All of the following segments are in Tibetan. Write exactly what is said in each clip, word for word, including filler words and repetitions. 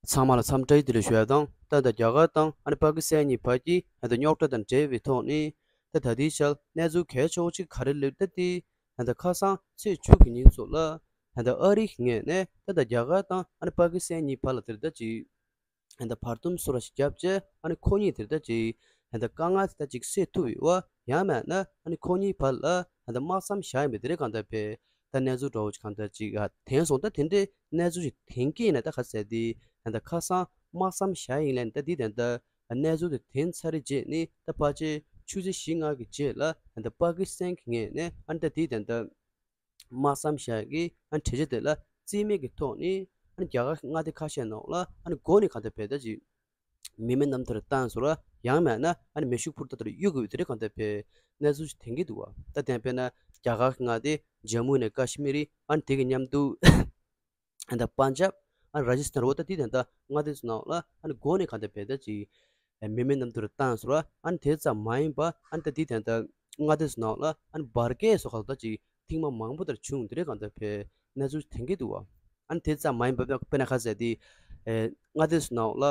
ཚང་མ་ལ་འཚམས་འདྲི་བདེ་ལེགས་ཞུ་ཡ་དང་། ད་ལྟ་རྒྱ་གར་དང་ཨ་ནི་པ་ཀི་སི་ཐན་གཉིས་བར་གྱི་ད་ལྟ་རྙོག་དྲ་དང་འབྲེལ་བའི་ཐོག་ནས་ད་ད་ལྟའི་ཆར་གནས་ཚུལ་གལ་ཆེ་བོ་ཅིག་ག་རེ་སླེབས་ད་དེ་ད་ལྟ་ཁ་སང་ཚེས་བཅུ་གི་ཉིན་ཚོ་ལ་ད་ལྟ་ཨ་རིའི་ངོས་ནས་ད་ལྟ་རྒྱ་གར་དང་ཨ་ནི་པ་ཀི་སི་ཐན་གཉིས་བར་ལ་དེར་ད་ཅིག་ད་ལྟ་བར་འདུམ་སོ་ར་ཞིག་བརྒྱབ་རྗེས་ཨ་ནི་ཁོ་གཉིས་དེར་ད་ཅིག་ད་ལྟ་དཀའ་ངལ་དེ་ད་ཅིག་སེལ་ཐུབ་ཡོད་བ། ཡང་མེད་ན་ཨ་ནི་ཁོ་གཉིས་བར་ལ་ད་ལྟ་དམག་མཚམས་བཞག་ཡིན་པའི་དེ་རེད། གང་ལྟར་བས་ད་གནས་ཚུལ་འདྲ་བོ་ཅིག་གང་ལྟར་ཅིག་ཨ་ཐོན་སོང་། ད་དེ་འདྲའི་གནས་ཚུལ་ཞིག་ཐོན་གྱི་ཡིན་ན་ད་ག་ཟེར་དེ་ད་ལྟ་ཁ་སང་དམག་མཚམས་བཞག་ཡིན་ལན་ད་དེ་ད་ལྟ་གནས་ཚུལ་དེ་ཐོན་ཚར་རྗེས་ནི་ད་ཕལ་ཆེར་ཆུ་ཚོད་བཞི་ལྔ་གི་རྗེས་ལ་ད་ལྟ་པ་ཀི་སི་ཐན་གྱི་ངོས་ནས་ཨ་ནི་ད་དེ་ད་ལྟ་དམག་མཚམས་བཞག་གི་ཨ་ནི་གྲོས་ཆོད་དེ་ལ་རྩིས་མེད་ཀྱི་ཐོག་ནས་ཨ་ནི་རྒྱ་གར་གྱི་མངའ་སྡེ་ཁ་ཤས་ནང་ལ་ཨ་ནི་འགོ་ནས་གང་ལྟར་བས་ད་ཅིག་མི་མེད་གནམ་དུ་བཏང་སོང་ར། ཡང་མེད་ན་ཨ་ནི་མེ་ཤུགས་འཕུར་མདའ་དེ་གཡུག་དགོས་དེ་རེད། གང་ལྟར་བས་གནས་ཚུལ་ཞིག་ཐོན་གྱི་འདུག་བ། ད་དེ་དཔེར་ན་རྒྱ་གར་གྱི་མངའ་སྡེ་ཇམ་མུ་ནས་ཀ་ཤི་མིར་ཨ་ནི་དེ་གི་མཉམ་དུ་ད་པན་ཇབ་ཨ་ར་ཇི་སི་ཐན་རོ་ད་དེ་ད་ལྟ་མངའ་སྡེ་ཚོ་ནང་ལ་ཨ་ནི་འགོ་ནས་གང་ལྟར་བས་ད་ཅིག་མི་མེད་གནམ་དུ་བཏང་སོང་ར། ཨ་ནི་དེ་ཙམ་མ་ཡིན་པ་ཨ་ནི་ད་དེ་ད་ལྟ་མངའ་སྡེ་ཚོ་ནང་ལ་ཨ་ནི་འབར་གས་སོགས་གང་ལྟར་ཅིག་ཐེངས་མ་མང་པོ་དེར་བྱུང་དེ་རེད། གང་ལྟར་བས་གནས་ཚུལ་ཐོན་གྱི་འདུག་བ། ཨ་ནི་དེ་ཙམ་མ་ཡིན་པ་དཔེར་ན་ཁ་ཟས་དེ་མངའ་སྡེ་ཚོ་ནང་ལ་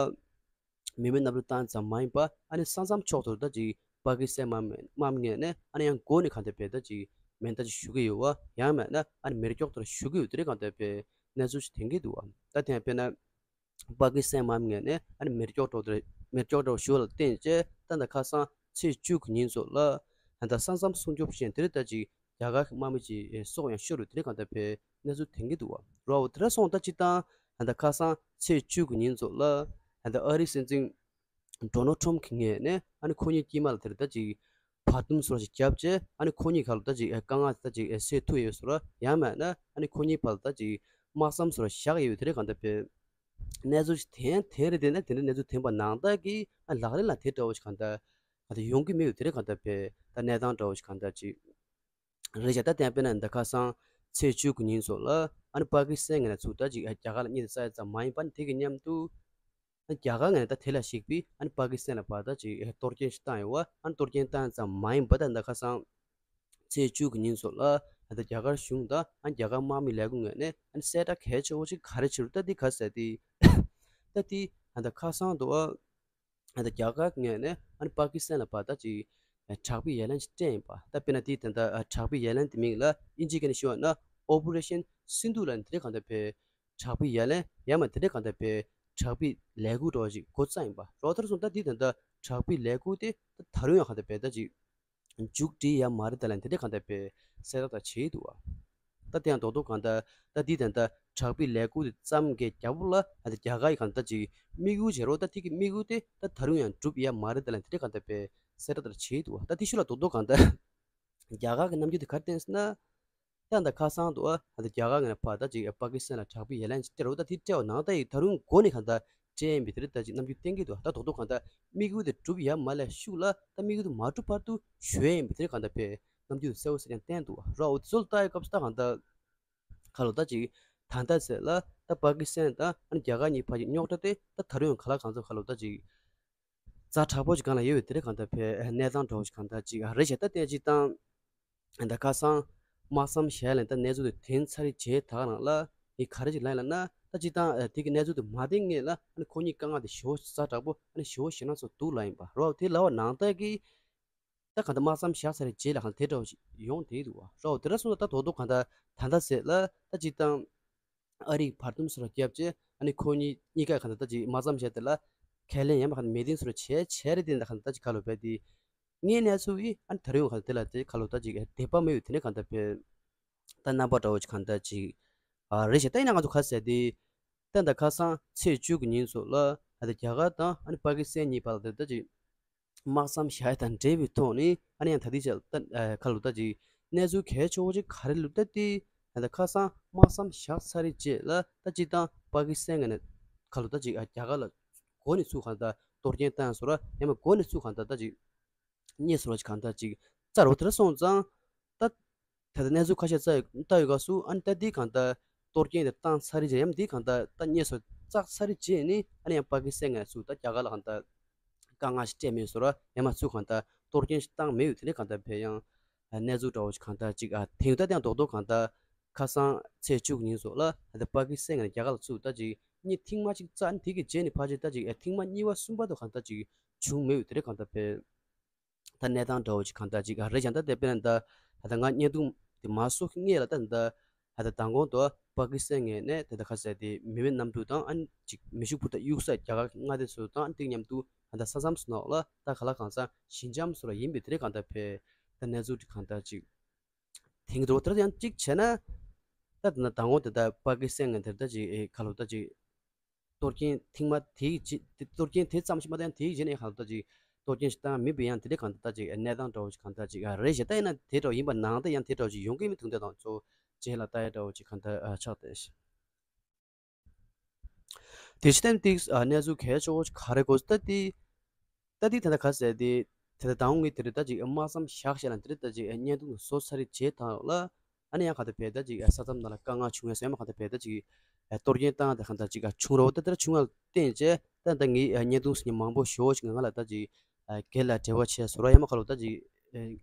མི་མེད་གནམ་གྲུ་བཏང་ཙམ་མ་ཡིན་པ་ཨ་ནི་ས་མཚམས་ཕྱོགས་དེར་ད་ཅིག་པ་ཀི་སི་ཐན་དམག་མི་དམག་མི་ངོས་ནས་ཨ་ནི་ཡང་འགོ་ནས་གང་ལྟར་བས་ད་ཅིག་མེ་མདའ་ཅིག་གཞུ་གི་ཡོད་བ། ཡང་མེད་ན་ཨ་ནི་མེ་སྒྱོགས་དེ་གཞུ་གི་ཡོད་དེ་རེད། གང་ལྟར་བས་གནས་ཚུལ་ཞིག་ཐོན་གྱི་འདུག་བ། ད་དེ་དཔེར་ན་པ་ཀི་སི་ཐན་དམག་མི་ངོས་ནས་ཨ་ནི་མེ་སྒྱོགས་དེ་མེ་སྒྱོགས་དེ་གཞུ་བ་ལ་བརྟེན་བྱས་ད་ལྟ་ཁ་སང་ཚེས་བཅུ་གི་ཉིན་ཚོ་ལ་ད་ལྟ་ས་མཚམས་སྲུང་སྐྱོབ་ཅན་དེ་རེད་ད་ཅིག་རྒྱ་གར་གྱི་དམག་མི་ཅིག་སྲོག་ཡང་ཤོར་ཡོད་དེ་རེད། གང་ལྟར་བས་གནས་ཚུལ་ཐོན་གྱི་འདུག་བ། རོ་དེ་འདྲ་སོང་ད་ཅིག་དང་ད་ལྟ་ཁ་སང་ཚེས་བཅུ་གི་ཉིན་ཚོ་ལ་ད་ལྟ་ཨ་རིའི་སྲིད་འཛིན་ཌོ་ནལ་ཊམ་གྱི་ངོས་ནས་ཨ་ནི་ཁོ་གཉིས་དཀྱིལ་མ་ལ་དེར་ད་ཅིག་བར་འདུམ་སོ་ར་ཞིག་བརྒྱབ་རྗེས་ཨ་ནི་ཁོ་གཉིས་བར་ལ་ད་ཅིག་དཀའ་ངལ་ད་ཅིག་སེལ་ཐུབ་ཡོད་སོ་ར། ཡང་མེད་ན་ཨ་ནི་ཁོ་གཉིས་བར་ལ་ད་ཅིག་དམག་མཚམས་སོ་ར་བཞག་ཡོད་དེ་རེད། གང་ལྟར་བས་གནས་ཚུལ་ཞིག་ཐོན་ཐོན་རེད། དེ་ན་དེ་འདྲ་གནས་ཚུལ་ཐོན་པ་ནང་ལྟར་གྱི་ཨ་ལག་ལེན་ལ་དེ་འདྲ་བོ་ཞིག་གང་ལྟར་གང་ལྟར་ཡོང་གི་མེད་ཡོད་དེ་རེད། གང་ལྟར་བས་ད་གནས་སྟངས་འདྲ་བོ་ཞིག་གང་ལྟར་ཅིག་རེད་བྱས། ད་དེ་དཔེར་ན་འདི་ཁ་སང་ཚེས་བཅུ་གི་ཉིན་ཚོ་ལ་ཨ་ནི་པ་ཀི་སི་ཐན་ངོས་ནས་ཚུར་ད་ཅིག་རྒྱ་གར་ལ་གཉིད་ཙམ་མ་ཡིན་པ་ནི་དེ་གི་མཉམ་དུ་རྒྱ་གར་ངོས་ནས་ད་དེ་ལ་གཞིགས་པའི་ཨ་ནི་པ་ཀི་སི་ཐན་ལ་བར་ད་ཅིག་གཏོར་སྐྱོན་ཞིག་བཏང་ཡོད་བ། ཨ་ནི་གཏོར་སྐྱོན་བཏང་ཙམ་མ་ཡིན་པ་ད་འདི་ཁ་སང་ཚེས་བཅུ་གི་ཉིན་ཚོ་ལ་ད་ལྟ་རྒྱ་གར་གཞུང་དང་ཨ་ནི་རྒྱ་གར་དམག་མི་ལས་ཁུངས་ངོས་ནས་ཨ་ནི་གསལ་བསྒྲགས་གལ་ཆེ་བོ་ཞིག་ག་རེ་བྱས་རུ་ད་འདི་ག་ཟེར་ཏེ་ད་འདི་ད་ལྟ་ཁ་སང་དུ་ཨ། ད་རྒྱ་གར་ངོས་ནས་ཨ་ནི་པ་ཀི་སི་ཐན་ལ་བར་ད་ཅིག་དྲག་པོའི་ཡ་ལན་ཞིག་སྤྲད་ཡིན་པ། ད་དཔེར་ན་དེའི་ད་ལྟ་དྲག་པོའི་ཡ་ལན་དེ་མིང་ལ་དབྱིན་ཇིའི་སྐད་ནས་ཞུ་བ་ན་Operation Sindoor ལ་ནི་དེ་འདྲ་གང་ལྟར་བས་དྲག་པོའི་ཡ་ལན་ཡང་མ་དེ་འདྲ་གང་ལྟར་བས་དྲག་པོའི་ལས་འགུལ་འདྲ་བ་ཞིག་འགོ་བརྩམས་ཡིན་པ། རོགས་ཐར་སོང་ད་དེའི་ད་ལྟ་དྲག་པོའི་ལས་འགུལ་དེ་ད་ད་རུང་ཡང་གང་ལྟར་བས་ད་ཅིག་མཇུག་སྒྲིལ་ཡ་མ་རེད་ད་ལན་དེ་འདྲ་གང་ལྟར་བས་གསལ་བསྒྲགས་ད་བྱས་འདུག་བ། ད་དེ་ཡང་རྡོག་རྡོག་གང་ལྟར་ད་འདི་ད་ལྟ་དྲག་པོའི་ལས་འགུལ་དེ་བརྩམས་མཁན་རྒྱལ་པོ་ལ་ད་ལྟ་རྒྱ་གར་ཡི་གང་ལྟར་ཅིག་དམིགས་ཡུལ་བྱེད་རོགས་ད་དེ་གི་དམིགས་ཡུལ་དེ་ད་ད་རུང་ཡང་འགྲུབ་ཡ་མ་རེད་ད་ལན་དེ་འདྲ་གང་ལྟར་བས་གསལ་བསྒྲགས་ད་བྱས་འདུག་བ། ད་དེ་ཤུ་ལ་རྡོག་རྡོག་གང་ལྟར་རྒྱ་གར་གི་རྣམ་འགྱུར་དེ་ག་རེ་བསྟན་ཟེར་ན། ད་ལྟ་ཁ་སང་དུ་ཨ་ད་རྒྱ་གར་ངོས་ནས་ཕར་ད་ཅིག་པ་ཀི་སི་ཐན་ལ་དྲག་པོའི་ཡ་ལན་ཅིག་སྤྲད་རོགས་ད་དེ་སྤྲད་པ་ནང་ད་ཡིག་ད་རུང་འགོ་ནས་གང་ལྟར་སྤྲད་ཡིན་པའི་དེ་རེད་ད་ཅིག་རྣམ་འགྱུར་བསྟན་གྱི་འདུག་ད་རྡོག་རྡོག་གང་ལྟར་དམིགས་ཡུལ་དེ་འགྲུབ་ཡ་མ་ལས་ཤུགས་ལ་ད་དམིགས་ཡུལ་དེ་མ་འགྲུབ་བར་དུ་ཞུ་ཡ་ཡིན་པའི་དེ་རེད་གང་ལྟར་བས་རྣམ་འགྱུར་གསལ་བོ་གསལ་རྐྱང་བསྟན་འདུག་ར། འོ་དེ་ཚོ་ལ་ལྟ་ཡི་སྐབས་སུ་ད་གང་ལྟར་ཁ་ལོ་ད་ཅིག་ད་ལྟ་ཟེར་ལ་ད་པ་ཀི་སི་ཐན་དང་ཨ་ནི་རྒྱ་གར་གཉིས་བར་གྱི་རྙོག་དྲ་དེ་ད་ད་རུང་ཡང་ག་ལ་གང་འཚམ་ཁ་ལོ་ད་ཅིག་ཛ་དྲག་པོ་ཅིག་གང་ལ་ཡོད་པའི་དེ་རེད་གང་ལྟར་བས་གནས་སྟངས་འདྲ་བོ་ཞིག་གང་ལྟར་ཅིག་རེད་བྱས། ད་ལྟ་ཅིག་དང་ད་ཁ་སང་དམག་མཚམས་བཞག་ལན་ད་གནས་ཚུལ་དེ་ཐོན་ཚར་རེད་བྱས་ད་ག་རང་ལ་ངས་ག་རེ་ཅིག་ལབ་ཡིན་ལབ་ན། ད་ཅིག་དང་དེ་གི་གནས་ཚུལ་དེ་མ་ཐོན་སྔོན་ལ་ཨ་ནི་ཁོ་གཉིས་དཀའ་ངལ་དེ་ཞེ་པོ་ཛ་དྲག་པོ་ཨ་ནི་ཞེ་པོ་ཞེད་སྣང་ཚོ་འདུག་ལབ་ཡིན་པ་རོ། དེ་ལབ་པ་ནང་ལྟར་གྱི་ད་གང་ལྟར་དམག་མཚམས་བཞག་ཚར་རེད་རྗེས་ལ་གང་ལྟར་དེ་འདྲ་བོ་ཞིག་ཡོང་བསྡད་འདུག་བ་རོ། དེ་འདྲ་སོང་ཙང་ད་རྡོག་རྡོག་གང་ལྟར་ད་ལྟ་ཟེར་ལ་ད་ཅིག་དང་ཨ་རིས་བར་འདུམ་སོ་ར་བརྒྱབ་རྗེས་ཨ་ནི་ཁོ་གཉིས་གཉིས་ཀ་གང་ལྟར་ད་ཅིག་དམག་མཚམས་བཞག་དེ་ལ་ཁས་ལེན་ཡང་མ་གང་ལྟར་མེད་དེ་སོ་ར་བྱས་བྱས་རེད། དེ་འདྲ་གང་ལྟར་ད་ཅིག་ཁ་ལོ་བས་དེ་ངའི་གནས་ཚུལ་ཡིན་ཨ་ནི་ད་རུང་གང་ལྟར་དེ་ལ་དེ་ཁ་ལོ་ད་ཅིག་དད་པ་མེད་ཡོད་དེ་ནས་གང་ལྟར་བས་ད་རྣམ་པ་འདྲ་བོ་ཅིག་གང་ལྟར་ཅིག་ཨ་རེད་བྱས། ད་ཡིན་ན་ང་ཚོ་ཁ་ཟས་དེ་ད་ད་ཁ་སང་ཚེས་བཅུ་གི་ཉིན་ཚོ་ལ་ཨ་ད་རྒྱ་གར་དང་ཨ་ནི་པ་ཀི་སི་ཐན་གཉིས་བར་ལ་དེ་ད་ཅིག་དམག་མཚམས་བཞག་ཡ་དང་འབྲེལ་བའི་ཐོག་ནས་ཨ་ནི་ཡང་ད་ལྟའི་ཆར་ད་ཁ་ལོ་ད་ཅིག་གནས་ཚུལ་གལ་ཆེ་བོ་ཅིག་ག་རེ་ལུས་ད་དེ་ད་ཁ་སང་དམག་མཚམས་བཞག་ཚར་རེད་རྗེས་ལ་ད་ཅིག་དང་པ་ཀི་སི་ཐན་ངོས་ནས་ཁ་ལོ་ད་ཅིག་རྒྱ་གར་ལ་འགོ་ནས་ཚུར་གང་ད་གཏོར་སྐྱོན་བཏང་སོང་ར། ཡང་མ་འགོ་ནས་ཚུར་གང་ད་ད་ཅིག་རྙེད་སོང་ར་ཅིག་གང་ད་ཅིག་རྩ་རོ་དེ་འདྲ་སོང་ཙང་ད། ད་ལྟ་གནས་ཚུལ་ཁ་ཤས་བལྟ་ཡོད་སྐབས་སུ་ཨ་ནི་ད་འདི་གང་ལྟར་གཏོར་སྐྱོན་དེ་བཏང་ཚར་རེད་ཅེས་ཡང་འདི་གང་ལྟར་ད་རྙེད་སོང་བཙག་ཚར་རེད་ཅེས་ནི་ཨ་ནི་ཡང་པ་ཀི་སི་ཐན་ངོས་སུ་ད་རྒྱ་གར་ལ་གང་ལྟར་དཀའ་ངལ་ཞིག་སྤྲད་མེད་སོང་ར། ཡང་མ་ཚུར་གང་ལྟར་གཏོར་སྐྱོན་ཞིག་བཏང་མེད་ཡོད་དེ་ནས་གང་ལྟར་བས་ཡང་གནས་ཚུལ་འདྲ་བོ་ཞིག་གང་ལྟར་ཅིག་ཨ་དེང་ད་ཡང་རྡོག་རྡོག་གང་ལྟར་ ཁ་སང་ཚེས་བཅུ་གི་ཉིན་སོགས་ལ་ད་ལྟ་པ་ཀི་སི་ཐན་ནས་རྒྱ་གར་ལ་ཚུར་ད་ཅིག་གཉིས་ཐེངས་མ་གཅིག་རྩ་ནས་དེ་གི་རྗེས་ནས་ཕལ་ཆེར་ད་ཅིག་ཨེ་ཐེངས་མ་གཉིས་པ་གསུམ་པ་དུ་གང་ལྟར་ཅིག་བྱུང་མེད་པའི་དེ་རེད། གང་ལྟར་བས་ད་གནས་སྟངས་འདྲ་བོ་ཅིག་གང་ལྟར་ཅིག་ཨ་རེད་ཀྱང་ད་དེ་དཔེར་ན་ད་ད་ལྟ་ང་བརྙན་ཐུང་དེ་མ་བཟོ་གི་སྔས་ལ་ད་ད་ད་ལྟ་མདང་དགོང་དུ་པ་ཀི་སི་ཐན་ངོས་ནས་ད་ལྟ་ཁ་གསལ་དེ་མི་མེད་གནམ་གྲུ་དང་ཨ་ནི་ཅིག་མེ་ཤུགས་འཕུར་མདའ་གཡུག་ས་རྒྱ་གར་མངའ་སྡེ་ཚོ་དང་ཨ་ནི་དེ་མཉམ་དུ་ད་ལྟ་ས་མཚམས་སུ་ནོག་ལ་ད་ག་ལ་གང་ས་ཞི་འཇམ་སོ་ར་ཡིན་པའི་དེ་རེད། གང་ལྟར་བས་ད་གནས་ཚུལ་དེ་གང་ལྟར་ཅིག་དེང་དུ་དེར་ཡང་གཅིག་བྱས་ན། ད་དེ་ན་དང་པོ་དེ་ད་པ་ཀི་སི་ཐན་ངོས་དེར་ད་ཅིག་ཨེ་ཁ་ལོ་ད་ཅིག་གཏོར་སྐྱོན་ཐེངས་མ་དེའི་རྗེས་གཏོར་སྐྱོན་དེ་ཙམ་ཞིག་མ་ད་ཡང་དེའི་རྗེས་ནས་ཁ་ལོ་ད་ཅིག་གཏོར་སྐྱོན་ཞིག་བཏང་མེད་པའི་ཡང་དེ་འདྲའི་གང་ལྟར་ད་ཅིག་གནས་སྟངས་འདྲ་བོ་ཞིག་གང་ལྟར་ཅིག་རེད་ཞེ་ད་ཡིན་ན་དེ་འདྲ་བོ་ཡིན་པ་ནང་ད་ཡང་དེ་འདྲ་བོ་ཞིག་ཡོང་གི་མི་ཐུག་འདྲ་དང་ཚོ་རྗེས་ལ་ལྟ་ཡ་འདྲ་བོ་ཞིག་གང་ལྟར་ཆགས་ཏེ། དེ་ཕྱི་ཐེམ་ཏིག་གནས་ཚུལ་གལ་ཆེ་བོ་ག་རེ་གོ་ད་དེ། ད་དེ་ད་ལྟ་ག་ཟེར་དེ། ད་ལྟ་དང་ངས་དེ་རེད་ད་ཅིག་དམག་མཚམས་བཞག་བྱས་ལ་དེ་རེད་ད་ཅིག་བརྙན་ཐུང་བཟོ་ཚར་རེད་བྱས་དང་ལ། ཨ་ནི་ཡང་ག་ད་བས་ད་ཅིག་ས་མཚམས་ནང་ལ་དཀའ་ངལ་བྱུང་ཡ་ཟེར་ཡ་མ་ག་ད་བས་ད་ཅིག་གཏོར་སྐྱོན་བཏང་ད་ག་ད་ཅིག་བྱུང་རོགས་ད་དེ་ར་བྱུང་ཡ་བརྟེན་བྱས་ད་ད་ངས་བརྙན་ཐུང་ཟིན་མང་པོ་ཞོ་ཅིག་ང་ལ་ད་ཅིག་སྒེར་ལ་འབྲེལ་བ་བྱས་བཟོ་ར་ཡ་མ་ག་ལོ་ད་ཅིག་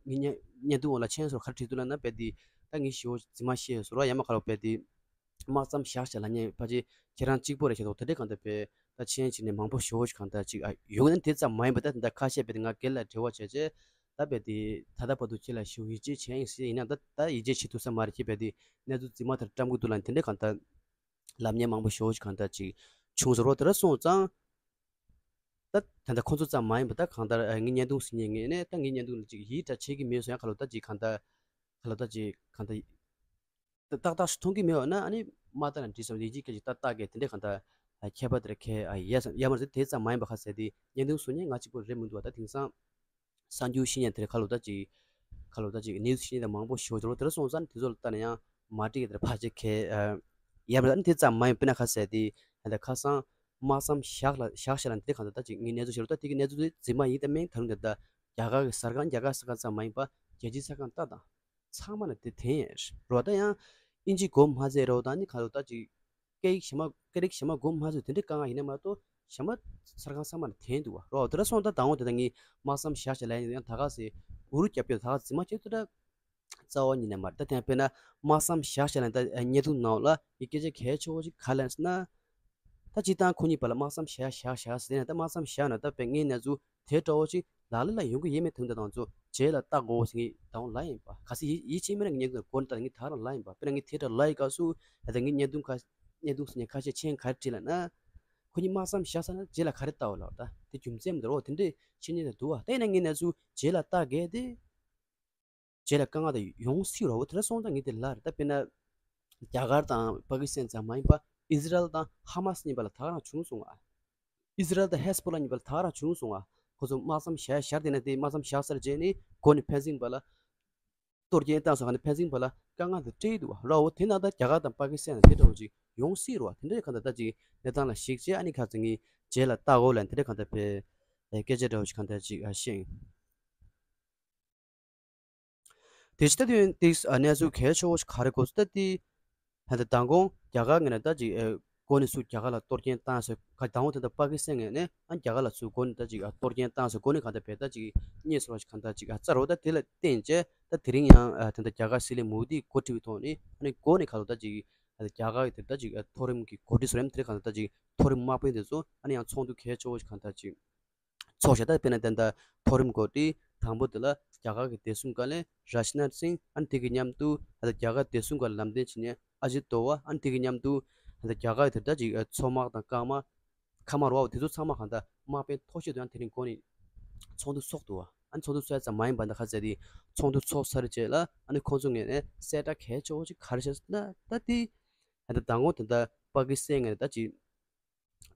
ངས་བརྙན་ཐུང་འོག་ལ་མཆན་བཟོ་ག་རེ་བྲིས་འདུག་ལ་ན་བས་དེ་ད་ངས་ཞོ་རྫི་མ་བཤད་བཟོ་ར་ཡ་མ་ག་ལོ་བས་དེ། དམག་མཚམས་བཞག་བྱས་ལ་ཉེ་ཕལ་ཆེར་ཁྱེད་རང་གཅིག་པོ་རེད་ཤེས་དོག་དེ་འདྲའི་གང་ལྟར་བས་ད་ཆེན་ཕྱིན་ནས་མང་པོ་ཞོ་ཞིག་གང་ལྟར་ཅིག་ཨ་ཡོང་ན་དེ་ཙམ་མ་ཡིན་པ་ད་དེ་འདྲ་ཁ་ཤས་བས་ང་སྒེར་ལ་འབྲེལ་བ་བྱས་རྗེས་ད་བས་དེ་ད་ལྟ་བར་དུ་ཁྱེད་ལ་ཞུ་ཡིད་ཆེས་བྱས་ཡིན་ཟེར་ཡིན་ན་ད་ད་ཡིད་ཆེས་བྱེད་ཐུབ་ས་མ་རེད་ཁྱེད་བས་དེ་གནས་ཚུལ་རྫི་མ་དེར་བཀྲམ་གི་འདུག་ལ་དེ་འདྲའི་གང་ལྟར་ལབ་མཁན་མང་པོ་ཞོ་ཞིག་གང་ལྟར་ཅིག་བྱུང་ཟེར་རོ་དེ་འདྲ་སོང་ཙང་ད་ད་ལྟ་ཁོང་ཚོ་ཙམ་མ་ཡིན་པ་ད་གང་ལྟར་ངའི་བརྙན་ཐུང་ཟིན་ཉེ་ངས་ནས་ད་ངའི་བརྙན་ཐུང་ལ་ཅིག་ཡིད་ད་ཆེས་ཀྱི་མེད་སོང་ཡང་ཁ་ལོ་ད་ཅིག་གང་ལྟར་ཁ་ལོ་ད་ཅིག་གང་ལྟར། ཏག་ཏག་ཞིག་མཐོང་གི་མེད་པ་ན་ཨ་ནི་མ་ལྟ་ན་འགྲིག་སོང་ཡིན་གཅིག་སྐད་ཅིག་ཏག་ཏག་གི་དེ་འདྲའི་གང་ལྟར་ཁྱད་པར་དེར་ཁྱད་ཡ་ཡ་མར་ཟེར་དེ་ཙམ་མ་ཡིན་པ་ཁ་ཟེར་དེ་བརྙན་ཐུང་བཟོ་མཁན་ང་གཅིག་པོ་རེད་མི་འདུག་བ་ད་དེང་སང་གསར་འགྱུར་ཤེས་མཁན་དེར་ཁ་ལོ་ད་ཅིག་ཁ་ལོ་ད་ཅིག་ནིའུ་སི་ཤེས་མཁན་དེ་མང་པོ་ཞིག་འགྲོ་དེར་སོང་ཙང་དེ་ཚོ་ལ་ལྟ་ན་ཡང་མ་འགྲིག་གི་དེར་ཕལ་ཆེར་ཁྱད་ཡ་མར་ཨ་ནི་དེ་ཙམ་མ་ཡིན་པ་ན་ཁ་ཟེར་དེ་ད་ཁ་སང་དམག་མཚམས་བཞག་ལ་བཞག་བཞག་ལ་འདི་གང་ལྟར་ད་ཅིག་ངའི་གནས་ཚུལ་བཤད་རོགས་ད་དེ་གི་གནས་ཚུལ་དེ་རྫུན་མ་ཡིན་ད་མིན་ད་རུང་དེ་ད་རྒྱ་གར་གི་གསར་ཁང་རྒྱ་གར་གསར་ཁང་ཙམ་མ་ཡིན་པ་རྒྱལ་སྤྱིའི་གསར་ཁང་ད་དང་། ཚང་མ་ལ་དེ་དེ་ཡིན་རོ། ད་ཡང་ཨིན་ཇི་གོ་མ་ཚད་རོ། ད་ནི་ག་རེ་ད་ཅིག་སྐད་ཡིག་གཞན་མ་སྐད་རིགས་གཞན་མ་གོ་མ་ཚོད་དེ་འདྲའི་དཀའ་ངལ་ཡིན་ན་མ་གཏོགས་གཞན་མ་གསར་ཁང་ཚང་མ་ལ་དེ་འདུག་བ་རོ། དེ་འདྲ་སོང་ད་དང་པོ་དེ་ད་ངས་དམག་མཚམས་བཞག་བྱས་ལ་ཡང་ད་ག་སེ་འུ་རུ་རྒྱབ་སྐྱོར་ད་ག་རྫུན་མ་བྱེད་ཐུབ་ད་རྩ་བ་ཉིད་ནས་མ་རེད། ད་དེ་དཔེར་ན་དམག་མཚམས་བཞག་བྱས་ལ་ད་བརྙན་ཐུང་ནང་ལ་ཡི་སྐད་ཆ་གལ་ཆེ་བོ་ཞིག་ག་རེ་ལབ་ཟེར་ན། ད་སྤྱིར་བཏང་ཁོ་གཉིས་བར་ལ་དམག་མཚམས་བཞག་བཞག་བཞག་ཟེར་ནས་ད་དམག་མཚམས་བཞག་ན་ད་དཔེ་ངའི་གནས་ཚུལ་དེ་འདྲ་བོ་ཅིག་ལག་ལེན་ལ་ཡོང་གི་ཡོད་མེད་དོན་དག་དང་ཚོ་རྗེས་ལ་བལྟ་དགོས་ཟེར་ངས་ད་དུང་ལབ་ཡིན་པ། གལ་སྲིད་ཡིད་ཡིད་ཆེས་མེད་ན་ངས་ངོ་ནས་ད་རང་ལབ་ཡིན་པ། དཔེར་ན་ངས་དེ་འདྲ་ལབ་ཡི་སྐབས་སུ་ད་ངས་བརྙན་ཐུང་ཁ་བརྙན་ཐུང་ཟེར་ནས་ཁ་ཤས་མཆན་ག་རེ་བྲིས་ལབ་ན། ཁོ་གཉིས་དམག་མཚམས་བཞག་ཚར་ན་རྗེས་ལ་ག་རེ་བལྟ་བ་ལབ་ད་དེ་རྒྱུ་མཚན་མི་འདུག་རོ། དེ་འདྲས་ཤེས་ཉེན་དེ་འདུག་བ། ད་ཡིན་ན་ངའི་གནས་ཚུལ་རྗེས་ལ་བལྟ་གལ་ཏེ། རྗེས་ལ་དཀའ་ངལ་དེ་ཡོང་སྲིད་རོ། དེ་འདྲ་སོང་ཙང་ངས་དེ་ལབ་རེད། ད་དཔེར་ན་རྒྱ་གར་དང་པ་ཀི་སི་ཐན་ཙམ་མ་ཡིན་པ་ཨི་ཟི་རལ་དང་ཧ་མ་སི་གཉིས་བར་ལ་ད་ག་རང་བྱུང་སོང་ང་། ཨི་ཟི་རལ་དང་ཧེ་སི་བྷོ་ལ་གཉིས་བར་ལ་ད་ག་རང་བྱུང་སོང་ང་། ཁོ་ཚོ་དམག་མཚམས་བཞག་བཞག་དེ་ནས་དེ་དམག་མཚམས་བཞག་ཚར་རྗེས་ནས་འགོ་ནས་ཕན་ཚུན་བར་ལ་གཏོར་སྐྱོན་བཏང་སོང་། ག་ནས་ཕན་ཚུན་བར་ལ་དཀའ་ངལ་དེ་སྤྲད་འདུག་བ་རོ། དེ་ནང་ད་རྒྱ་གར་དང་པ་ཀི་སི་ཐན་དེ་འདྲ་བོ་ཅིག་ཡོང་སྲིད་རོ། དེ་འདྲའི་གང་ལྟར་ད་ཅིག་གནས་སྟངས་ལ་གཞིགས་བྱས་ཨ་ནི་ཁ་ཚ་ངས་རྗེས་ལ་བལྟ་དགོས་ལ་དེ་འདྲའི་གང་ལྟར་བས་སྐད་ཆ་འདྲ་བོ་ཅིག་གང་ལྟར་ཅིག་བཤད་ཡིན། དེ་ཕྱི་ད་དུས་ཏིག་གནས་ཚུལ་གལ་ཆེ་བོ་ཞིག་ག་རེ་གོ་ཟེར་ད་དེ། ད་ལྟ་མདང་དགོང་རྒྱ་གར་ངོས་ནས་ད་ཅིག་ཨེ་འགོ་ནས་ཚུར་རྒྱ་གར་ལ་གཏོར་སྐྱོན་བཏང་ཟེར་ག་མདང་དགོང་དེ་ད་པ་ཀི་སི་ཐན་ངོས་ནས་ཨ་རྒྱ་གར་ལ་ཚུར་འགོ་ནས་ད་ཅིག་ཨ་གཏོར་སྐྱོན་བཏང་ཟེར་འགོ་ནས་གང་ལྟར་བས་ད་ཅིག་རྙེད་སོང་བ་ཞིག་གང་ལྟར་ཅིག་ཨ་རྩ་རོ། ད་དེ་ལ་བརྟེན་བྱས་ད་དེ་རིང་ཡང་ཨ་ད་ལྟ་རྒྱ་གར་སྲིད་བློན་མོ་དིས་འགོ་ཁྲིད་པའི་ཐོག་ནས་ཨ་ནི་འགོ་ནས་ག་ལོ་ད་ཅིག་ཨ་རྒྱ་གར་གྱི་དེ་ད་ཅིག་ཨ་མཐོ་རིམ་གྱི་འགོ་ཁྲིད་ཟེར་ཡ་དེ་གང་ལྟར་ད་ཅིག་མཐོ་རིམ་དམག་དཔོན་དེ་ཚོ་ཨ་ནི་ཡང་ཚོགས་འདུ་གལ་ཆེ་བོ་ཞིག་གང་ལྟར་ཅིག་ཚོགས་བཞག་ད་དཔེར་ན་ད་ལྟ་མཐོ་རིམ་འགོ་ཁྲིད་དང་པོ་དེ་ལ་རྒྱ་གར་གྱི་བདེ་སྲུང་བཀའ་བློན་རཱཇ་ནཱཐ་སིང་ཨ་ནི་དེ་གི་མཉམ་དུ་ད་ལྟ་རྒྱ་གར་བདེ་སྲུང་སྒང་ལ་ལམ་སྟོན་བྱེད་མཁན་ཨ་ཇིད་དོ་བྷལ་ཨ་ནི་དེ་གི་མཉམ་དུ་ད་ལྟ་རྒྱ་གར་གྱི་དེ་ལྟ་ཅིག་མཚོ་དམག་དང་སྐར་དམག་མཁའ་དམག་རུ་བ་དེ་ཚོ་ཚང་མ་གང་ལྟར་དམག་དཔོན་མཐོ་ཤོས་དེ་ཡང་དེ་རིང་འགོ་ནས་ཚོགས་འདུ་ཚོགས་འདུག་བ། ཨ་ནི་ཚོགས་འདུ་ཚོགས་ཡ་ཙམ་མ་ཡིན་པ་ད་ག་ཚད་དེ་ཚོགས་འདུ་ཚོགས་ཚར་རྗེས་ལ་ཨ་ནི་ཁོང་ཚོ་ངོས་ནས་གསལ་བསྒྲགས་གལ་ཆེ་བོ་ཅིག་ག་རེ་བྱས་ཟེར་ན་ད་དེ་ད་ལྟ་མདང་དགོང་དེ་ད་པ་ཀི་སི་ཐན་ངོས་ནས་ད་ཅིག་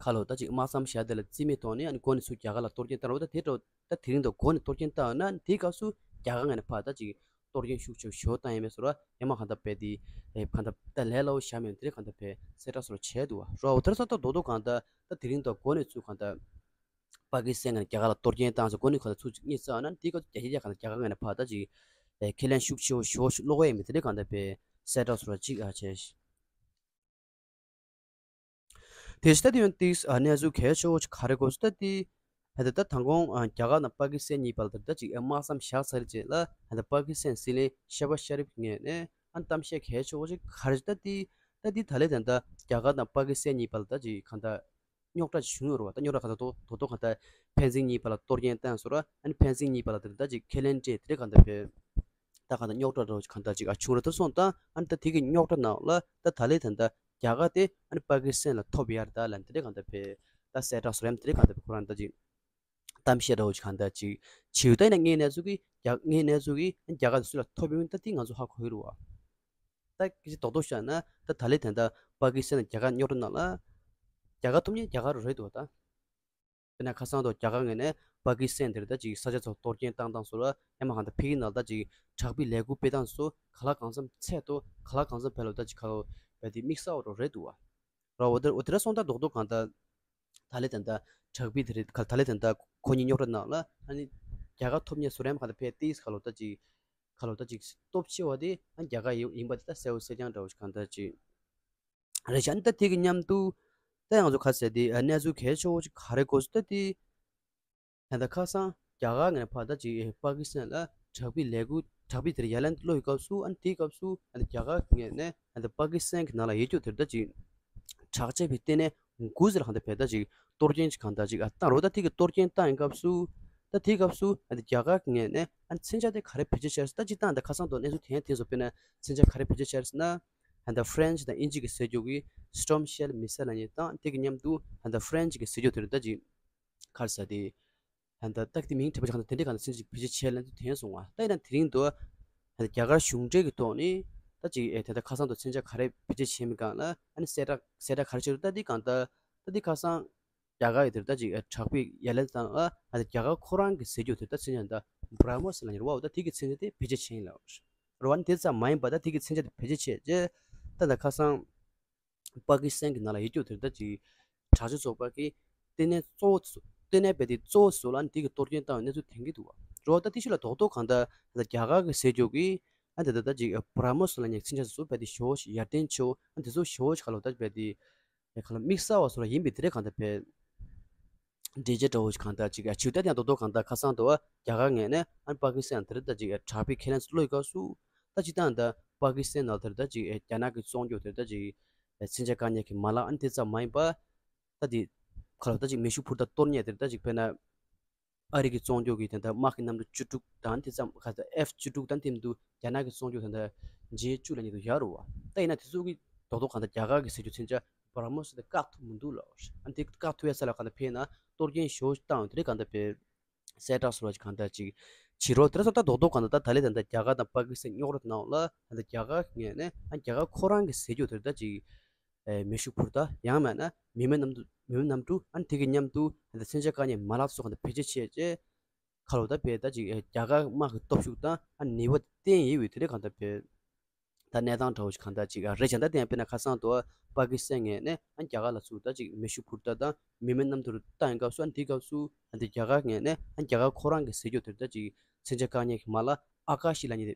ཁ་ལོ་ད་ཅིག་དམག་མཚམས་བཞག་དེ་ལ་རྩིས་མེད་ཐོག་ནས་ཨ་ནི་འགོ་ནས་ཚུར་རྒྱ་གར་ལ་གཏོར་སྐྱོན་བཏང་རོགས། ད་དེ་འདྲ་ད་དེ་རིང་ད་འགོ་ནས་གཏོར་སྐྱོན་བཏང་ན་དེའི་སྐབས་སུ་རྒྱ་གར་ངོས་ནས་ཕར་ད་ཅིག་གཏོར་སྐྱོན་ཤུགས་ཆེ་ཞོ་བཏང་ཡས་མེད་ཟེར་བ་ཡང་མ་གང་ལྟར་བས་དེ་ཨེ་གང་ལྟར་ད་ལས་སླ་བོ་བཞག་མེད་དེ་རེད། གང་ལྟར་བས་གསལ་བསྒྲགས་སོགས་བྱས་འདུག་བ་རོགས། དེར་ས་ད་རྡོག་རྡོག་གང་ལྟར་ད་དེ་རིང་ད་འགོ་ནས་ཚུར་གང་ལྟར་པ་ཀི་སི་ཐན་ངོས་ནས་རྒྱ་གར་ལ་གཏོར་སྐྱོན་བཏང་ཟེར་འགོ་ནས་གང་ལྟར་ཚུར་གཉིད་བསྲེགས་ན་དེའི་སྐབས་སུ་རྒྱ་ཆེ་རྒྱ་གང་ལྟར་རྒྱ་གར་ངོས་ནས་ཕར་ད་ཅིག་ཨེ་ཁས་ལེན་ཤུགས་ཆེ་བོ་ཞོ་ཞིག་སློག་གི་ཡས་མེད་དེ་རེད། གང་ལྟར་བས་གསལ་བསྒྲགས་སོགས་ཅིག་ཨ་བྱས། དེ་ཕྱི་ད་དེ་ཡང་ཏིག་གནས་ཚུལ་གལ་ཆེ་བོ་ཅིག་ག་རེ་གོ་ཟེར་ད་དེ། ད་ད་དང་གོང་རྒྱ་གར་དང་པ་ཀི་སི་ཐན་གཉིས་བར་དུ་ད་ཅིག་དམག་མཚམས་བཞག་ཚར་རྗེས་ལ་ད་པ་ཀི་སི་ཐན་སྲིད་བློན་ཤ་བ་ཤ་རིབ་ངོས་ནས་ ཨ་ནི་གཏམ་བཤད་གལ་ཆེ་བོ་ཞིག་ག་རེ་ད་དེ་ད་དེ་ད་ལས་ད་ད་རྒྱ་གར་དང་པ་ཀི་སི་ཐན་གཉིས་བར་ལ་ད་ཅིག་གང་ལྟར་རྙོག་དྲ་བྱུང་ཡོད་རེད་བ། ད་རྙོག་དྲ་གང་ལྟར་དོ་དོ་དོ་གང་ལྟར་ཕན་ཚུན་གཉིས་བར་ལ་གཏོར་སྐྱོན་བཏང་སོང་ར། ཨ་ནི་ཕན་ཚུན་གཉིས་བར་ལ་ད་ད་ཅིག་ཁས་ལེན་སྤྲད་དེ་རེད་གང་ལྟར་བས། ད་གང་ལྟར་རྙོག་དྲ་རོ་གང་ལྟར་ཅིག་ཨ་བྱུང་ར་ད་སོང་ད། ཨ་ནི་ད་དེ་གི་རྙོག་དྲ་ནང་ལ་ད་ད་ལས་ད་ད་རྒྱ་གར་དེ་ཨ་ནི་པ་ཀི་སི་ཐན་ལ་ཐོབ་ཡར་ད་ལན་དེ་རེད་གང་ལྟར་བས། ད་གསལ་བསྒྲགས་སོ་རེམ་དེ་རེད་གང་ལྟར་བས་ཁོ་རང་ད་ཅིག་གཏམ་བཤད་འདྲ་བོ་ཞིག་གང་ལྟར་ཅིག་བྱེད་ཡོད། ད་ཡིན་ན་ངའི་གནས་ཚུལ་གྱིས་རྒྱ་ངའི་གནས་ཚུལ་གྱིས་རྒྱ་གར་དུ་སུ་ལ་ཐོབ་ཡོང་ད་དེ་ང་ཚོ་ཧ་གོ་གི་རེད་བ། ད་སྐད་ཆ་རྡོག་རྡོག་བཤད་ན་ད་ད་ལས་ད་ལྟ་པ་ཀི་སི་ཐན་རྒྱ་གར་རྙོག་དྲ་ནང་ལ་རྒྱ་གར་ཐོབ་མཁན་རྒྱ་གར་རེད་འདུག་ད། དཔེར་ན་ཁ་སང་དུ་རྒྱ་གར་ངོས་ནས་པ་ཀི་སི་ཐན་དེར་ད་ཅིག་ས་ཆ་ཚོ་གཏོར་སྐྱོན་བཏང་སྟངས་སུ་ལ་ཡང་མ་གང་ལྟར་ཕ་གི་ནང་ལ་ད་ཅིག་དྲག་པོའི་ལས་འགུལ་སྤེལ་སྟངས་སུ་ག་ལ་གང་འཚམ་ཚད་དུ་ག་ལ་གང་འཚམ་བལ་ལོ་ད་ཅིག་ག་ལོ་བལ་དེ་དམིགས་བསལ་བ་རེད་འདུག་བ། རོ་འོ་དེ་འོ་དེ་འདྲ་སོང་ད་རྡོག་རྡོག་གང་ལྟར། ད་ལས་ད་ལྟ་དྲག་པོའི་དེ་རེད་ག་ད་ལས་ད་ལྟ་ཁོ་གཉིས་རྙོག་དྲ་ནང་ལ་ཨ་ནི་རྒྱ་གར་ཐོབ་མཁན་སུ་རེམ་ག་ད་ཕེ་ཏིས་ག་ལོ་ད་ཅིག་ག་ལོ་ད་ཅིག་སྟོབས་ཆེ་བ་དེ་ཨ་རྒྱ་གར་ཡིན་ཡིན་པ་དེ་ད་གསལ་བོ་གསལ་རྐྱང་འདྲ་བོ་ཞིག་གང་ལྟར་ཅིག་རེད་ཤག་ཨ་ནི་ད་དེ་གི་མཉམ་དུ་ད་ཡང་ང་ཚོ་ག་ཟེར་དེ་ཨ་གནས་ཚུལ་གལ་ཆེ་བོ་ཅིག་ག་རེ་གོ་སོང་ད་དེ། ད་ལྟ་ཁ་སང་རྒྱ་གར་ངོས་ནས་ཕར་ད་ཅིག་པ་ཀི་སི་ཐན་ལ་དྲག་པོའི་ལས་འགུལ་དྲག་པོའི་དེར་ཡ་ལན་སློག་གི་སྐབས་སུ་ཨ་ནི་དེའི་སྐབས་སུ་ཨ་ནི་རྒྱ་གར་ངོས་ནས་ཨ་ནི་པ་ཀི་སི་ཐན་གྱི་ནང་ལ་ཡོད་རྒྱུ་དེར་ད་ཅིག་དྲག་ཆས་པའི་ལྟེ་གནས་འགོ་ཟེར་གང་ལྟར་བས་ད་ཅིག་གཏོར་སྐྱོན་ཅིག་གང་ལྟར་ཅིག་ཨ་བཏང་རོགས་ད་དེ་གི་གཏོར་སྐྱོན་བཏང་ཡིན་སྐབས་སུ་ད་དེའི་སྐབས་སུ་ཨ་ནི་རྒྱ་གར་ངོས་ནས་ཨ་ནི་མཚོན་ཆ་དེ་ག་རེ་བེད་སྤྱོད་བྱས་ད་ཅིག་བཏང་ད་ཁ་སང་དུ་གནས་ཚུལ་དེ་ཡང་དེ་ཚོ་དཔེར་ན་མཚོན་ཆ་ག་རེ་བེད་སྤྱོད་བྱས་ན་ཨ་ནི་ད་ཧྥ་རན་ཆི་དང་དབྱིན་ཇི་གི་ཟེར་རྒྱུ་གི་Storm Shadow missile ལབ་མཁན་དང་དེ་གི་མཉམ་དུ་ཨ་ནི་ད་ཧྥ་རན་ཆི་གི་ཟེར་རྒྱུ་དེར་ད་ཅིག་ག་རེ་ཟེར་དེ། ད་ལྟ་དེ་མིང་དྲན་པ་ཅིག་གང་ལྟར་དེ་འདྲའི་གང་ལྟར་མཚོན་ཆ་ཅིག་བེད་སྤྱོད་བྱས་ལབ་དུས་དེ་སོང་བ། ད་ཡིན་ན་དེ་རིང་དུ་ད་ལྟ་རྒྱ་གར་གཞུང་འབྲེལ་གྱི་ཐོག་ནས་ད་ཅིག་ཨེ་དེ་ལྟར་ཁ་སང་དུ་མཚོན་ཆ་ག་རེ་བེད་སྤྱོད་བྱས་མིན་གང་ལ་ཨ་ནི་གསལ་བསྒྲགས་གསལ་བསྒྲགས་ག་རེ་བྱས་རེད། ད་འདི་གང་ལྟར་ད་འདི་ཁ་སང་རྒྱ་གར་ཡི་དེར་ད་ཅིག་ཨེ་དྲག་པོའི་ཡ་ལན་བཏང་ལ་ཨ་ནི་རྒྱ་གར་ཁོ་རང་གི་ཟེར་རྒྱུ་དེ་ད་མཚོན་ཆ་ད་བྷ་ར་མོ་སི་ལབ་མཁན་རེད་བ། འོ་ད་དེ་གི་མཚོན་ཆ་དེ་བེད་སྤྱོད་བྱས་ཡིན་ལབ་རེད་བ། འདི་ཙམ་མ་ཡིན་པ་ད་དེ་གི་མཚོན་ཆ་དེ་བེད་སྤྱོད་བྱས་རྗེས་ད་ལྟ་ཁ་སང་པ་ཀི་སི་ཐན་གྱི་ནང་ལ་ཡོད་རྒྱུ་དེར་ད་ཅིག་དྲག་སྤྱོད་ཚོགས་པ་གི་ལྟེ་གནས་གཙོ་བོ་ལྟེ་གནས་རྦད་དེ་གཙོ་བོ་ཟུར་ལ་ཨ་ནི་དེ་གི་གཏོར་སྐྱོན་བཏང་བའི་གནས་ཚུལ་ཐོན་གྱི་འདུག་བ། རོ་ད་དེ་ཤུལ་ལ་རྡོག་རྡོག་གང་ལྟར་ད་རྒྱ་གར་གི་ཟེར་རྒྱུ་གི་ཨ་ད་ད་ད་ཅིག་བྷ་ར་མོ་སི་ལབ་མཁན་མཚོན་ཆ་ཚོ་རྦད་དེ་ཞེ་པོ་ཞིག་ཡར་ཐོན་ཆེ་བོ་ཨ་དེ་ཚོ་ཞེ་པོ་ཞིག་ག་ལོ་ད་རྦད་དེ་ཡ་ག་ལ་དམིགས་བསལ་བ་ཚོ་ལ་ཡིན་པའི་དེ་འདྲ་གང་ལྟར་བས། འགྲེལ་བཤད་འདྲ་བོ་ཞིག་གང་ལྟར་ཅིག་ཡ་ཆུ་ད་དེ་ཡང་རྡོག་རྡོག་གང་ལྟར་ཁ་སང་དུ་རྒྱ་གར་ངོས་ནས་ཨ་ནི་པ་ཀི་སི་ཐན་དེར་ད་ཅིག་ཡ་དྲག་པོའི་ཁས་ལེན་ཚུར་བློ་ཡི་སྐབས་སུ་ད་ཅིག་ད་ད་པ་ཀི་སི་ཐན་ནང་དེར་ད་ཅིག་ཡ་རྒྱ་ནག་གི་བཙོང་རྒྱུ་དེར་ད་ཅིག་ཡ་མཚོན་ཆ་བཀག་ཉར་གྱི་མ་ལག་ཨ་ནི་དེ་ཙམ་མ་ཡིན་པ་ད་དེ་ཁ་ལོ་ད་ཅིག་མེ་ཤུགས་འཕུར་མདའ་གཏོར་མཁན་དེར་ད་ཅིག་དཔེར་ན་ཨ་རི་གི་བཙོང་རྒྱུ་གི་དེ་ད་དམག་གི་གནམ་གྲུ་བཅུ་དྲུག་དང་དེ་ཙམ་ཁ་ད་ཨེཕ་བཅུ་དྲུག་དང་དེ་མི་འདུག་རྒྱ་ནག་གི་བཙོང་རྒྱུ་དེ་ད་ཇེ་བཅུ་ལབ་མཁན་དེ་ཡོད་རེད་བ། ད་ཡིན་ན་དེ་ཚོ་གི་རྡོག་རྡོག་གང་ལྟར་རྒྱ་གར་གི་ཟེར་རྒྱུ་མཚོན་ཆ་བྷ་ར་མོ་སི་དེ་བཀག་ཐུབ་མི་འདུག་ལབ། ཨ་ནི་དེ་བཀག་ཐུབ་ཡ་ས་ལ་གང་ལྟར་ཕེབས་ན་གཏོར་སྐྱོན་ཞེ་པོ་ཞིག་བཏང་ཡོད་དེ་རེད་གང་ལྟར་ཕེབས། གསལ་བསྒྲགས་སོགས་ལ་གང་ལྟར་ཅིག་བྱེད་རོགས་དེ་འདྲ་སོགས་ད་རྡོག་རྡོག་གང་ལྟར་ད་ད་ལས་ད་ལྟ་རྒྱ་གར་དང་པ་ཀི་སི་ཐན་རྙོག་དྲ་ནང་ལ་ད་ལྟ་རྒྱ་གར་ངོས་ནས་ཨ་རྒྱ་གར་ཁོ་རང་གི་ཟེར་རྒྱུ་དེ་ད་ཅིག་ཨེ་མེ་ཤུགས་འཕུར་མདའ་ཡང་མིན་ན་མི་མེད་གནམ་གྲུ་མི་མེད་གནམ་གྲུ་ཨ་ནི་དེ་གི་མཉམ་དུ་ད་ལྟ་མཚོན་ཆ་བཀག་ཉར་མ་ལག་སོགས་གང་ལྟར་བེད་སྤྱོད་བྱས་རྗེས་ཁ་ལོ་ད་བས་ད་ཅིག་ཨེ་རྒྱ་གར་དམག་གི་སྟོབས་ཤུགས་དང་ཨ་ནི་ནུས་པ་བརྟན་ཡོད་པའི་དེ་འདྲ་གང་ལྟར་བས། ད་གནས་སྟངས་འདྲ་བོ་ཞིག་གང་ལྟར་ཅིག་རེད་ཀྱང་ད་དེ་ཡང་དཔེར་ན་ཁ་སང་དུ་པ་ཀི་སི་ཐན་ངོས་ནས་ཨ་རྒྱ་གར་ལ་ཚུར་ད་ཅིག་མེ་ཤུགས་འཕུར་མདའ་དང་མི་མེད་གནམ་གྲུ་བཏང་ཡོང་སྐབས་སུ་ཨ་འདིའི་སྐབས་སུ་ཨ་འདི་རྒྱ་གར་ངོས་ནས་ཨ་རྒྱ་གར་ཁོ་རང་གི་ཟེར་རྒྱུ་དེར་ད་ཅིག་མཚོན་ཆ་བཀག་ཉར་གྱི་མ་ལག་ཨ་ཀ་ཤི་ལབ་མཁན་དེ་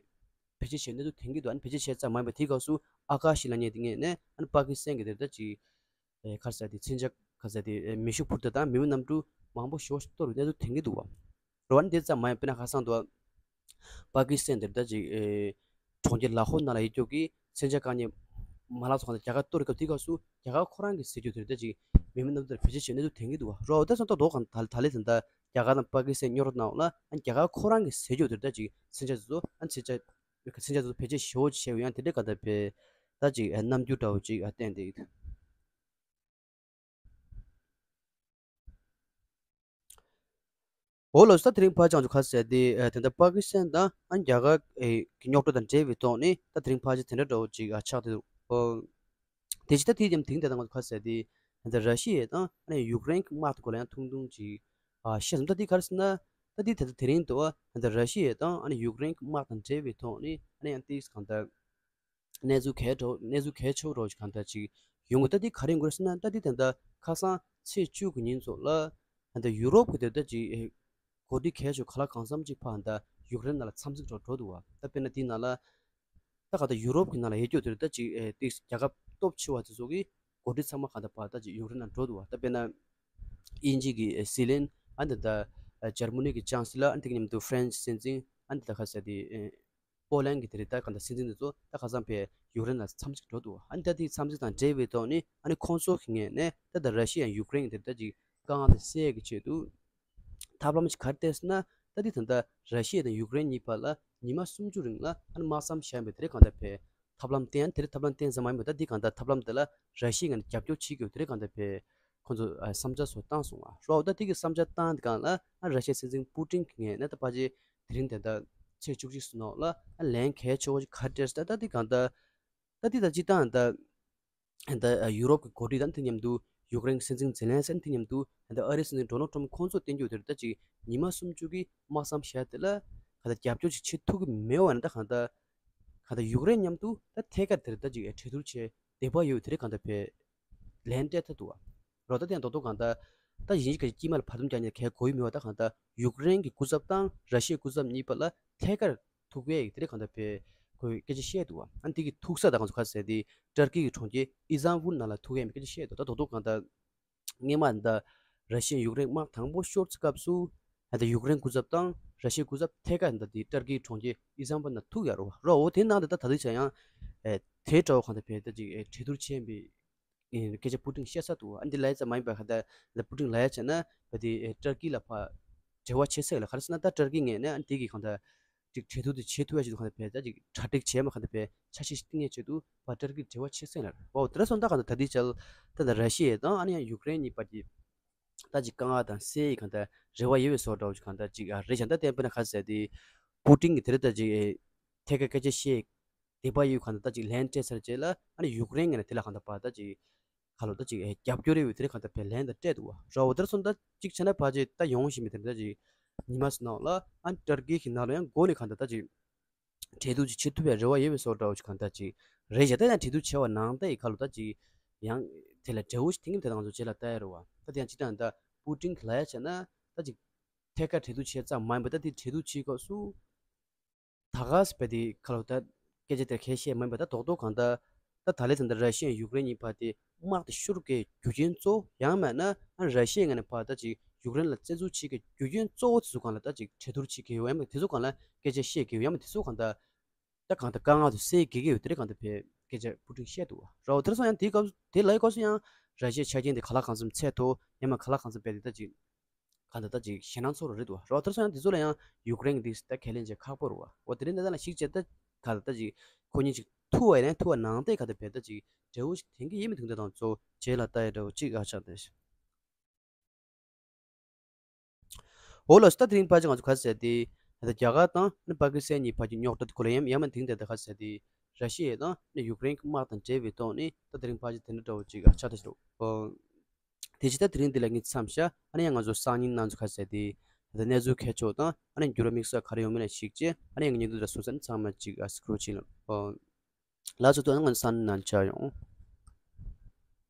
བེད་སྤྱོད་བྱས་གནས་ཚུལ་ཐོན་གྱི་འདུག་ཨ་ནི་བེད་སྤྱོད་བྱས་ཙམ་མ་ཡིན་པར་དེའི་སྐབས་སུ་ཨ་ཀ་ཤི་ལབ་མཁན་དེ་ངོས་ནས་ཨ་ནི་པ་ཀི་སི་ཐན་གྱི་དེར་ད་ཅིག་ཨེ་ག་རེ་ཟེར་དེ་མཚོན་ཆ་ག་རེ་ཟེར་དེ་ཨེ་མེ་ཤུགས་འཕུར་མདའ་དང་མི་མེད་གནམ་གྲུ་མང་པོ་ཞེ་པོ་ཞིག་གཏོར་བའི་གནས་ཚུལ་ཐོན་གྱི་འདུག་བ། རེད་བ། ཨ་ནི་དེ་ཙམ་མ་ཡིན་པ་དཔེར་ན་ཁ་སང་དུ་པ་ཀི་སི་ཐན་དེར་ད་ཅིག་ཨེ་གྲོང་ཁྱེར་ལ་ཧོར་ནང་ལ་ཡོད་རྒྱུ་གི་མཚོན་ཆ་བཀག་ཉར་མ་ལག་ཚོ་གང་ལྟར་རྒྱ་གར་གཏོར་སྐབས་དེའི་སྐབས་སུ་རྒྱ་གར་ཁོ་རང་གི་ཟེར་རྒྱུ་དེར་ད་ཅིག་མི་མེད་གནམ་གྲུ་དེར་བེད་སྤྱོད་བྱས་གནས་ཚུལ་ཐོན་གྱི་འདུག་བ། རེད་བ། ད་སོང་ད་རྡོག་རྡོག་གང་ད་ད་ལས་ད་ལྟ་རྒྱ་གར་དང་པ་ཀི་སི་ཐན་རྙོག་དྲ་ནང་ལ་ཨ་རྒྱ་གར་ཁོ་རང་གི་ཟེར་རྒྱུ་དེར་ད་ཅིག་མཚོན་ཆ་དེ་ཚོ་ཨ་མཚོན་ཆ་མཚོན་ཆ་དེ་ཚོ་བེད་སྤྱོད་ཞེ་པོ་ཅིག་བྱས་ཡོད་ཡང་དེ་འདྲ་གང་ལྟར་བས་ད་ཅིག་ཨ་རྣམ་འགྱུར་འདྲ་བོ་ཅིག་ཨ་བསྟན་བསྡད་ཡོད། འོ་ལགས་སོ། ད་དེ་རིང་ཕལ་ཆེར་ང་ཚོ་ག་རེ་ཟེར་དེ་ཨ་དེ་འདྲ་པ་ཀི་སི་ཐན་དང་ཨ་རྒྱ་གར་ཨེ་གི་རྙོག་དྲ་དང་འབྲེལ་བའི་ཐོག་ནས་ད་དེ་རིང་ཕལ་ཆེར་དེ་འདྲ་འདྲ་བོ་ཅིག་ཨ་ཆགས་བསྡད་འདུག་ཨོ། དེ་ཅི་ད་དེ་དེ་དེ་རིང་དེ་ད་ང་ཚོ་ག་རེ་ཟེར་དེ་ཨ་ད་ར་ཤི་ཡ་དང་ཨ་ནི་ཡུཀ་རེན་གྱི་དམག་དེ་སྐོར་ལ་ཡང་ཐུང་ཐུང་ཅིག་ཨ་བཤད་སོང་། ད་དེ་ག་རེ་ཟེར་ན་ད་དེ་ད་ད་དེ་རིང་དུ་ཨ་ད་ར་ཤི་ཡ་དང་ཨ་ནི་ཡུཀ་རེན་གྱི་དམག་དང་འབྲེལ་བའི་ཐོག་ནས་ཨ་ནི་ཡང་ཏིས་གང་ལྟར་གནས་ཚུལ་གལ་འདྲ་གནས་ཚུལ་གལ་ཆེ་བོ་འདྲ་བོ་ཞིག་གང་ལྟར་ཅིག་ཡོང་གི། ད་འདི་ག་རེ་ཡོང་གི་རེད་ཟེར་ན་ད་འདི་ད་ལྟ་ཁ་སང་ཚེས་བཅུ་གི་ཉིན་ཚོ་ལ་ད་ལྟ་ཡུ་རོབ་ཀྱི་ད་ལྟ་ཅིག་ཨེ་འགོ་ཁྲིད་གལ་ཆེ་བོ་ག་ལ་གང་འཚམ་ཅིག་ཕར་ད་ཡུཀ་རེན་ནང་ལ་འཚམས་གཟིགས་འགྲོ་འགྲོ་འདུག་བ། ད་དཔེར་ན་འདི་ནང་ལ་ད་ག་ད་ཡུ་རོབ་ཀྱི་ནང་ལ་ཡོད་རྒྱུ་དེ་ད་ཅིག་ཨེ་ཏིག་རྒྱལ་ཁབ་སྟོབས་ཆེ་བ་དེ་ཚོ་གི་འགོ་ཁྲིད་ཚང་མ་ག་ད་ཕར་ད་ཅིག་ཡུཀ་རེན་ནང་འགྲོ་འདུག་བ། ད་དཔེར་ན་དབྱིན་ཇི་གི་ཨེ་སྲིད་བློན་ཨ་ད་ད་ཨེ་འཇར་མ་ནི་གི་ཅང་སི་ལར་ཨ་འདི་གི་མཉམ་དུ་ཧྥ་རན་སི་སྲིད་འཛིན་ཨ་འདི་ད་ག་ཟེར་དེ་ཨེ། པོ་ལན་གྱི་དེ་རེད་ད་གང་ལྟར་སྲིད་འཛིན་དེ་ཚོ་ད་ཁ་སང་ཕེ་ཡུཀ་རེན་ལ་འཚམས་གཟིགས་འགྲོ་འདུག་ཨ་ནི་ད་དེའི་འཚམས་གཟིགས་དང་འབྲེལ་བའི་ཐོག་ནས་ཨ་ནི་ཁོང་ཚོ་གི་ངོས་ནས་ད་ད་ར་ཤི་ཡ་ཡུཀ་རེན་གྱི་དེ་རེད་ད་ཅིག་དཀའ་ངལ་དེ་སེལ་ཡག་གི་ཆེད་དུ་ཐབས་ལམ་ཞིག་ག་རེ་བཏོན་ཟེར་ན། ད་འདི་ད་ལྟ་ར་ཤི་ཡ་དང་ཡུཀ་རེན་གཉིས་བར་ལ་ཉི་མ་སུམ་ཅུ་རིང་ལ་ཨ་ནི་དམག་མཚམས་བཞག་པའི་དེ་རིང་གང་ལྟར་ཕེ་ཐབས་ལམ་བཏོན། དེ་རིང་ཐབས་ལམ་བཏོན་ཙམ་མ་ཡིན་པར་ད་འདི་གང་ལྟར་ཐབས་ལམ་དེ་ལ་ར་ཤི་ཡ་ངོས་ནས་རྒྱབ་སྐྱོར་བྱེད་དགོས་དེ་རིང་གང་ལྟར་ཕེ་ཁོང་ཚོ་ཨ་བསམ་འཆར་སོགས་བཏང་སོང་བ་རོགས། ད་འདི་གི་བསམ་འཆར་བཏང་དེ་གང་ལ་ཨ་ར་ཤི་ཡའི་སྲིད་འཛིན་པུ་ཏིན་གྱི་ངོས་ནས་ད་ཕལ་ཆེར་དེ་རིང་ད་ལྟ་ཚེས་བཅུ་གཅིག་ཚུན་ནང་ལ་ཨ་ལན་གལ་ཆེ་བོ་ཞིག་ག་རེ་སྤྲད་ཟེར་ད་ད་འདི་གང་ལྟར་ད་འདི་ད་སྤྱིར་བཏང་ད། ད་ཡུ་རོབ་ཀྱི་འགོ་ཁྲིད་དང་དེ་མཉམ་དུ་ཡུཀ་རེན་གྱི་སྲིད་འཛིན་ཛེ་ལན་སི་ཀི་དེ་མཉམ་དུ་ད་ཨ་རིའི་སྲིད་འཛིན་ཌོ་ནལ་ཊམ་ཁོང་ཚོ་བསྟན་རྒྱུ་དེར་ད་ཅིག་ཉི་མ་སུམ་ཅུ་གི་དམག་མཚམས་བཞག་དེ་ལ་ག་ད་རྒྱབ་སྐྱོར་ཅིག་བྱེད་ཐུབ་ཀྱི་མེད་པ་ན་ད་གང་ད་གང་ད་ཡུཀ་རེན་མཉམ་དུ་ད་ཐད་ཀར་དེར་ད་ཅིག་གྲོས་བསྡུར་བྱེད་བདེ་བ་ཡོད་དེ་རེད་གང་ད་ཕེ་ལན་སྤྲད་ཐུབ་འདུག་བ། རོགས་ད་དེ་ཡང་རྡོག་རྡོག་གང་ད་ད་ཡིན་གྱི་དཀྱིལ་མ་ལ་བར་འདུམ་རྒྱག་ཉེར་གལ་དགོས་ཡོད་མེད་པ་ད་གང་ད་ཡུཀ་རེན་གྱི་སྐུ་ཚབ་དང་ར་ཤི་ཡའི་སྐུ་ཚབ་གཉིས་བར་ལ་ཐད་ཀར་ཐུག་ཡས་ཡིག་དེ་རེད་གང་ལྟར་ཕེ་ཁོས་སྐད་ཆ་བཤད་འདུག་བ། ཨ་ནི་དེ་གི་ཐུག་ས་དང་ང་ཚོ་ག་ཟེར་དེ་ཏར་ཀི་གི་གྲོང་ཁྱེར་ཨི་ཛན་བུལ་ནང་ལ་ཐུག་ཡས་མེད་སྐད་ཆ་བཤད་འདུག་ད་རྡོག་རྡོག་གང་ལྟར་སྔས་མ་འདི་ར་ཤི་ཡ་ཡུཀ་རེན་དམག་དང་པོ་ཤོར་ཚེ་སྐབས་སུ་ཨ་ད་ཡུཀ་རེན་སྐུ་ཚབ་དང་ར་ཤི་ཡའི་སྐུ་ཚབ་ཐད་ཀར་འདི་དེ་ཏར་ཀི་གྲོང་ཁྱེར་ཨི་ཛན་བུལ་ནང་ཐུག་ཡ་རོ་རོ་འོ་དེ་ནང་དེ་ད་ད་དུས་ཆ་ཡང་ཨེ་དེ་འདྲ་བོ་གང་ལྟར་ཕེ་ད་ཅིག་ཨེ་གྲོས་བསྡུར་བྱས་པའི་སྐད་ཆ་པུ་ཏིན་བཤད་ས་འདུག་ཨ་འདི་ལ་ཡ་ཙམ་མ་ཡིན་པ་ག་ད་ལ་པུ་ཏིན་ལ་ཡ་བྱས་ན་བ་དེ་ཨེ་ཏར་ཀི་ལ་ཕ་འབྲེལ་བ་བྱེད་ས་ཡོད་ལ་ག་རེ་ཟེར་ན་ད་ཏར་ཀི་ངོས་ནས་ཨ་འདི་གི་གང་ལྟར་ཅིག་གྲོས་བསྡུར་དེ་བྱེད་ཐུབ་ཡ་ཆེད་དུ་གང་ལྟར་བས་ད་ཅིག་གྲ་སྒྲིག་བྱས་མ་གང་ལྟར་བས་ཆ་ཤས་ཤིག་བཏིང་ཡ་ཆེད་དུ་བ་ཏར་ཀི་འབྲེལ་བ་བྱེད་ས་ཡོད་ལ་བ་འོ་དེ་འདྲ་སོང་ད་གང་ལྟར་ད་འདི་ཆ་ལ་ད་ད་ར་ཤི་ཡ་དང་ཨ་ནི་ཡང་ཡུཀ་རེན་གཉིས་བར་གྱི་ད་ཅིག་དཀའ་ངལ་དང་སེལ་ཡི་གང་ལྟར་རེ་བ་ཡོད་པའི་བཟོ་འདྲ་བོ་ཅིག་གང་ལྟར་ཅིག་ཨ་རེད་བཞག་ད་བསྟན་པ་ན་ག་ཟེར་དེ་པུ་ཏིན་གྱི་དེ་རེད་ད་ཅིག་ཨེ་ཐད་ཀར་སྐད་ཆ་བཤད། དེ་པ་ཡིས་གང་ལྟར་ད་ཅིག་ལན་སྤྲད་ཚར་རྗེས་ལ་ཨ་ནི་ཡུཀ་རེན་ངོས་ནས་དེ་ལ་གང་ལྟར་པ་ད་ཅིག་ཁ་ལོ་ད་ཅིག་ཨེ་རྒྱབ་སྐྱོར་རེ་ཡོད་དེ་རེད་གང་ལྟར་བས་ལན་ད་སྤྲད་འདུག་བ་ར་འོ་དེར་སོང་ད་ཅིག་བྱས་ན་ཕལ་ཆེར་ད་ཡོང་བཞིན་པའི་དེ་འདྲ་ཅིག་ཉི་མ་སུ་ནང་ལ་ཨ་ནི་ཏར་ཀི་གི་ནང་ལ་ཡང་འགོ་ནས་གང་ལྟར་ད་ཅིག་གྲོས་བསྡུར་ཅིག་བྱེད་ཐུབ་པའི་རེ་བ་ཡོད་པའི་བཟོ་འདྲ་བོ་ཅིག་གང་ལྟར་ཅིག་རེད་བཞག་ད་ཡང་གྲོས་བསྡུར་བྱས་པ་ནང་ད་ཡི་ཁ་ལོ་ད་ཅིག་ཡང་དེ་ལ་འབྲས་བུ་ཞིག་ཐེངས་གཉིས་དེ་དང་ང་ཚོ་རྗེས་ལ་ལྟ་ཡ་རེད་བ། ད་དེ་ཡང་ཅི་ད་ད་པུ་ཏིན་གི་ལ་ཡ་བྱས་ན་ད་ཅིག་ཐད་ཀར་གྲོས་བསྡུར་བྱས་ཙམ་མ་ཡིན་པ་ད་དེ་གྲོས་བསྡུར་བྱེད་སྐབས་སུ། ད་ག་སེ་བ་དེ་ཁ་ལོ་ད་སྐད་ཆ་དེ་ཁས་བཤད་མིན་པ་ད་རྡོག་རྡོག་གང་ད་ད་ད་ལས་ད་ད་ར་ཤི་ཡ་ཡུཀ་རེན་གཉིས་བར་དེ་དམག་དེ་ཤོར་གི་རྒྱུ་རྐྱེན་གཙོ་བོ་ཡང་མེད་ན་ཨ་ར་ཤི་ཡ་ངོས་ནས་ཕར་ད་ཅིག་ཡུཀ་རེན་ལ་བཙན་འཛུལ་བྱེད་གི་རྒྱུ་རྐྱེན་གཙོ་བོ་དེ་ཚོ་གང་ལ་ད་ཅིག་གྲོས་བསྡུར་བྱེད་གི་ཡོད་ཡང་མེད་དེ་ཚོ་གང་ལ་སྐད་ཆ་བཤད་གི་ཡོད་ཡང་མེད་དེ་ཚོ་གང་ད་ད་གང་ད་དཀའ་ངལ་དུ་སེལ་གི་གི་ཡོད་དེ་རེད་གང་ད་བས་སྐད་ཆ་པུ་ཏིན་བཤད་འདུག་བ་རོ་དེར་སོང་ཡང་དེའི་སྐབས་དེ་ལ་ཡི་སྐབས་སུ་ཡང་ར་ཤི་ཡའི་ཆ་རྐྱེན་དེ་ག་ལ་གང་འཚམ་ཚད་མཐོ་ཡང་མ་ག་ལ་གང་འཚམ་བས་དེ་ད་ཅིག་གང་ལྟར་ད་ཅིག་ཞེད་སྣང་ཚོར་རེད་འདུག་བ། རོགས་དེར་སོང་ཡང་དེ་ཚོ་ལ་ཡང་ཡུཀ་རེན་གྱི་དེ་ད་ཁས་ལེན་བྱེད་ཁག་པོ་རེད་བ། འོ་དེ་རིང་ད་ལྟ་ལ་ཞིག་བྱེད་ད་ག་ལ་ད་ཅིག་ཁོ་གཉིས་ཅིག་ཐུག་བ་ཡིན་ན་ཐུག་བ་ནང་དེ་ག་ད་བས་ད་ཅིག་འབྲས་བུ་ཞིག་དེང་གི་ཡིན་མི་ཐུག་ད་དང་ཚོ་རྗེས་ལ་ལྟ་ཡ་འདྲ་བོ་ཅིག་ཨ་ཆགས་ཏེ། འོ་ལགས་སོ་ད་དེ་རིང་ཕལ་ཆེར་ང་ཚོ་ག་ཟེར་ཏེ་ད་རྒྱ་གར་དང་ནི་པ་ཀི་སི་ཐན་གཉིས་བར་གྱི་རྙོག་དྲ་དེ་ཁོ་ལ་ཡང་ཡང་མ་དེང་དེ་ད་ག་ཟེར་ཏེ་ར་ཤི་ཡ་དང་ནི་ཡུཀ་རེན་གྱི་དམག་དང་འབྲེལ་བའི་ཐོག་ནས་ད་དེ་རིང་ཕལ་ཆེར་དེ་འདྲ་འདྲ་བོ་ཅིག་ཨ་ཆགས་ཏེ་ཤི་རོ། དེ་ཕྱི་ད་དེ་རིང་འདི་ལ་ངས་མཚམས་བཞག་ཨ་ནི་ཡང་ང་ཚོ་སང་ཉིན་གནངས་ཚེ་ག་ཟེར་ཏེ་ད་གནས་ཚུལ་གལ་ཆེ་བ་དང་ཨ་ནི་འགྱུར་བ་དམིགས་བསལ་ག་རེ་ཡོང་མིན་ལ་གཞིགས་བྱས་ཨ་ནི་ཡང་ངས་ཉིན་དུ་ར་སོང་ཙང་ཚང་མ་ཅིག་ཨ་སི་ཀྲོལ་བྱེད་ལ། ལགས་སོ་ད་ང་ཚོ་སང་ཉིན་ནང་མཇལ་ཡོང་།